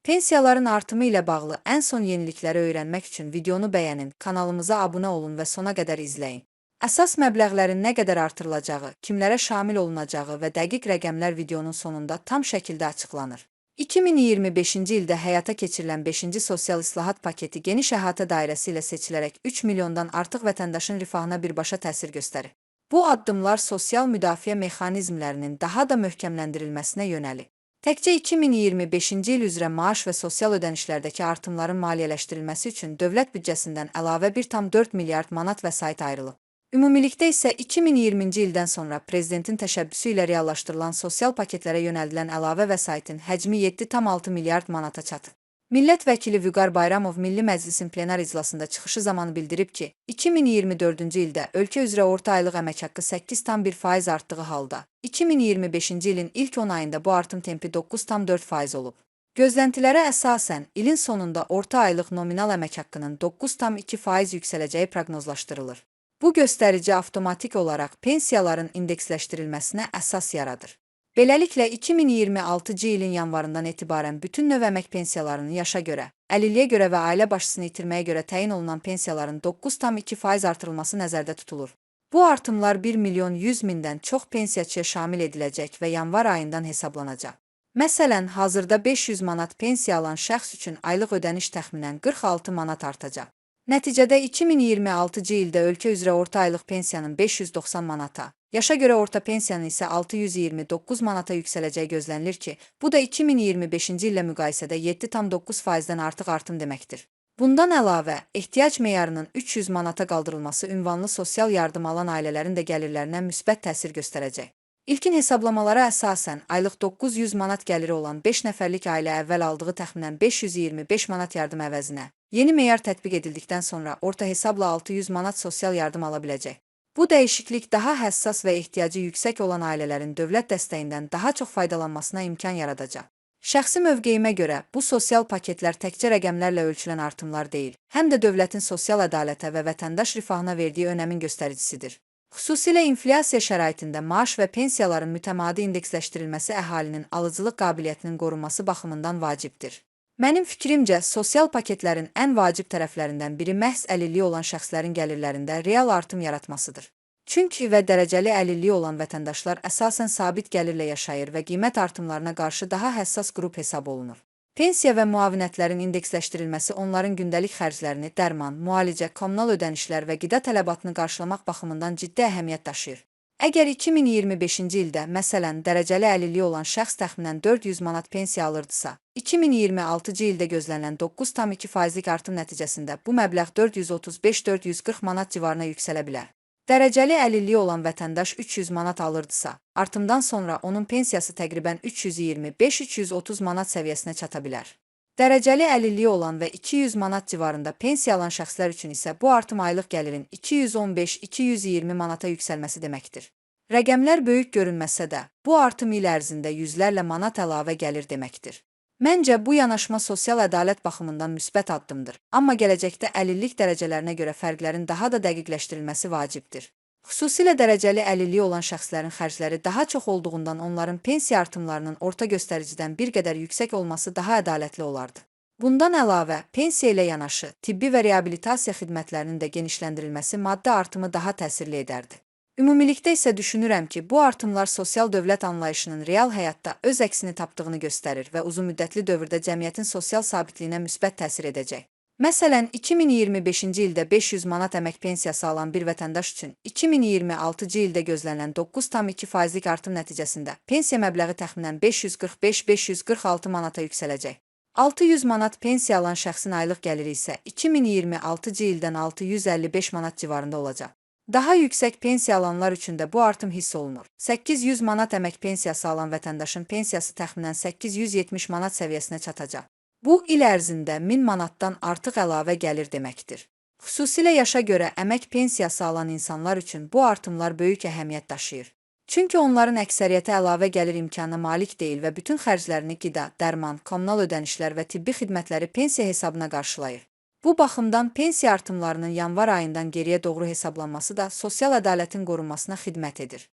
Pensiyaların artımı ilə bağlı ən son yenilikləri öyrənmək üçün videonu bəyənin, kanalımıza abunə olun və sona qədər izləyin. Əsas məbləğlərin nə qədər artırılacağı, kimlərə şamil olunacağı və dəqiq rəqəmlər videonun sonunda tam şəkildə açıqlanır. 2025-ci ildə həyata keçirilən 5-ci sosial islahat paketi geniş əhatə dairəsi ilə seçilərək 3 milyondan artıq vətəndaşın rifahına birbaşa təsir göstərir. Bu addımlar sosial müdafiə mexanizmlərinin daha da möhkəmləndirilməsinə yönəlir. Təkcə 2025-ci il üzrə maaş və sosial ödənişlərdəki artımların maliyyələşdirilməsi üçün dövlət büdcəsindən əlavə 1,4 milyard manat vəsait ayrılıb. Ümumilikdə isə 2020-ci ildən sonra prezidentin təşəbbüsü ilə reallaşdırılan sosial paketlərə yönəldilən əlavə vəsaitin həcmi 7,6 milyard manata çatır. Millət vəkili Vüqar Bayramov Milli Məclisin plenar iclasında çıxışı zamanı bildirib ki, 2024-cü ildə ölkə üzrə orta aylıq əmək haqqı 8,1% artdığı halda, 2025-ci ilin ilk 10 ayında bu artım tempi 9,4% olub. Gözləntilərə əsasən, ilin sonunda orta aylıq nominal əmək haqqının 9,2% yüksələcəyi proqnozlaşdırılır. Bu göstərici avtomatik olaraq pensiyaların indeksləşdirilməsinə əsas yaradır. Beləliklə, 2026-cı ilin yanvarından etibarən bütün növ əmək pensiyalarının yaşa görə, əlilliyə görə və ailə başçısını itirməyə görə təyin olunan pensiyaların 9,2% artırılması nəzərdə tutulur. Bu artımlar 1 milyon 100 mindən çox pensiyaçıya şamil ediləcək və yanvar ayından hesablanacaq. Məsələn, hazırda 500 manat pensiya alan şəxs üçün aylıq ödəniş təxminən 46 manat artacaq. Nəticədə 2026-cı ildə ölkə üzrə orta aylıq pensiyanın 590 manata, yaşa görə orta pensiyanın isə 629 manata yüksələcəyi gözlənilir ki, bu da 2025-ci illə müqayisədə 7,9%-dən artıq artım deməkdir. Bundan əlavə, ehtiyac meyarının 300 manata qaldırılması ünvanlı sosial yardım alan ailələrin də gəlirlərinə müsbət təsir göstərəcək. İlkin hesablamalara əsasən, aylıq 900 manat gəliri olan 5 nəfərlik ailə əvvəl aldığı təxminən 525 manat yardım əvəzinə, yeni meyar tətbiq edildikdən sonra orta hesabla 600 manat sosial yardım ala biləcək. Bu dəyişiklik daha həssas və ehtiyacı yüksək olan ailələrin dövlət dəstəyindən daha çox faydalanmasına imkan yaradacaq. Şəxsi mövqeyimə görə bu sosial paketlər təkcə rəqəmlərlə ölçülən artımlar deyil, həm də dövlətin sosial ədalətə və vətəndaş rifahına verdiyi önəmin göstəricisidir. Xüsusilə inflyasiya şəraitində maaş və pensiyaların mütəmadi indeksləşdirilməsi əhalinin alıcılıq qabiliyyətinin qorunması baxımından vacibdir. Mənim fikrimcə, sosial paketlərin ən vacib tərəflərindən biri məhz əlilliyi olan şəxslərin gəlirlərində real artım yaratmasıdır. Çünki və dərəcəli əlilliyi olan vətəndaşlar əsasən sabit gəlirlə yaşayır və qiymət artımlarına qarşı daha həssas qrup hesab olunur. Pensiya və müavinətlərin indeksləşdirilməsi onların gündəlik xərclərini, dərman, müalicə, kommunal ödənişlər və qida tələbatını qarşılamaq baxımından ciddi əhəmiyyət daşıyır. Əgər 2025-ci ildə, məsələn, dərəcəli əlilliyi olan şəxs təxminən 400 manat pensiya alırdısa, 2026-cı ildə gözlənilən 9,2%lik artım nəticəsində bu məbləğ 435-440 manat civarına yüksələ bilər. Dərəcəli əlilliyi olan vətəndaş 300 manat alırdısa, artımdan sonra onun pensiyası təqribən 325-330 manat səviyyəsinə çata bilər. Dərəcəli əlilliyi olan və 200 manat civarında pensiya alan şəxslər üçün isə bu artım aylıq gəlirin 215-220 manata yüksəlməsi deməkdir. Rəqəmlər böyük görünməsə də, bu artım il ərzində yüzlərlə manat əlavə gəlir deməkdir. Məncə, bu yanaşma sosial ədalət baxımından müsbət addımdır. Amma gələcəkdə əlillik dərəcələrinə görə fərqlərin daha da dəqiqləşdirilməsi vacibdir. Xüsusilə dərəcəli əlilliyi olan şəxslərin xərcləri daha çox olduğundan onların pensiya artımlarının orta göstəricidən bir qədər yüksək olması daha ədalətli olardı. Bundan əlavə, pensiya ilə yanaşı, tibbi və reabilitasiya xidmətlərinin də genişləndirilməsi maddi artımı daha təsirli edərdi. Ümumilikdə isə düşünürəm ki, bu artımlar sosial dövlət anlayışının real həyatda öz əksini tapdığını göstərir və uzunmüddətli dövrdə cəmiyyətin sosial sabitliyinə müsbət təsir edəcək. Məsələn, 2025-ci ildə 500 manat əmək pensiyası alan bir vətəndaş üçün 2026-cı ildə gözlənilən 9,2%lik artım nəticəsində pensiya məbləği təxminən 545-546 manata yüksələcək. 600 manat pensiya alan şəxsin aylıq gəliri isə 2026-cı ildən 655 manat civarında olacaq. Daha yüksək pensiya alanlar üçün də bu artım hiss olunur. 800 manat əmək pensiyası alan vətəndaşın pensiyası təxminən 870 manat səviyyəsinə çatacaq. Bu, il ərzində 1000 manatdan artıq əlavə gəlir deməkdir. Xüsusilə yaşa görə əmək pensiyası alan insanlar üçün bu artımlar böyük əhəmiyyət daşıyır. Çünki onların əksəriyyəti əlavə gəlir imkanına malik deyil və bütün xərclərini qida, dərman, kommunal ödənişlər və tibbi xidmətləri pensiya hesabına qarşılayır. Bu baxımdan pensiya artımlarının yanvar ayından geriyə doğru hesablanması da sosial ədalətin qorunmasına xidmət edir.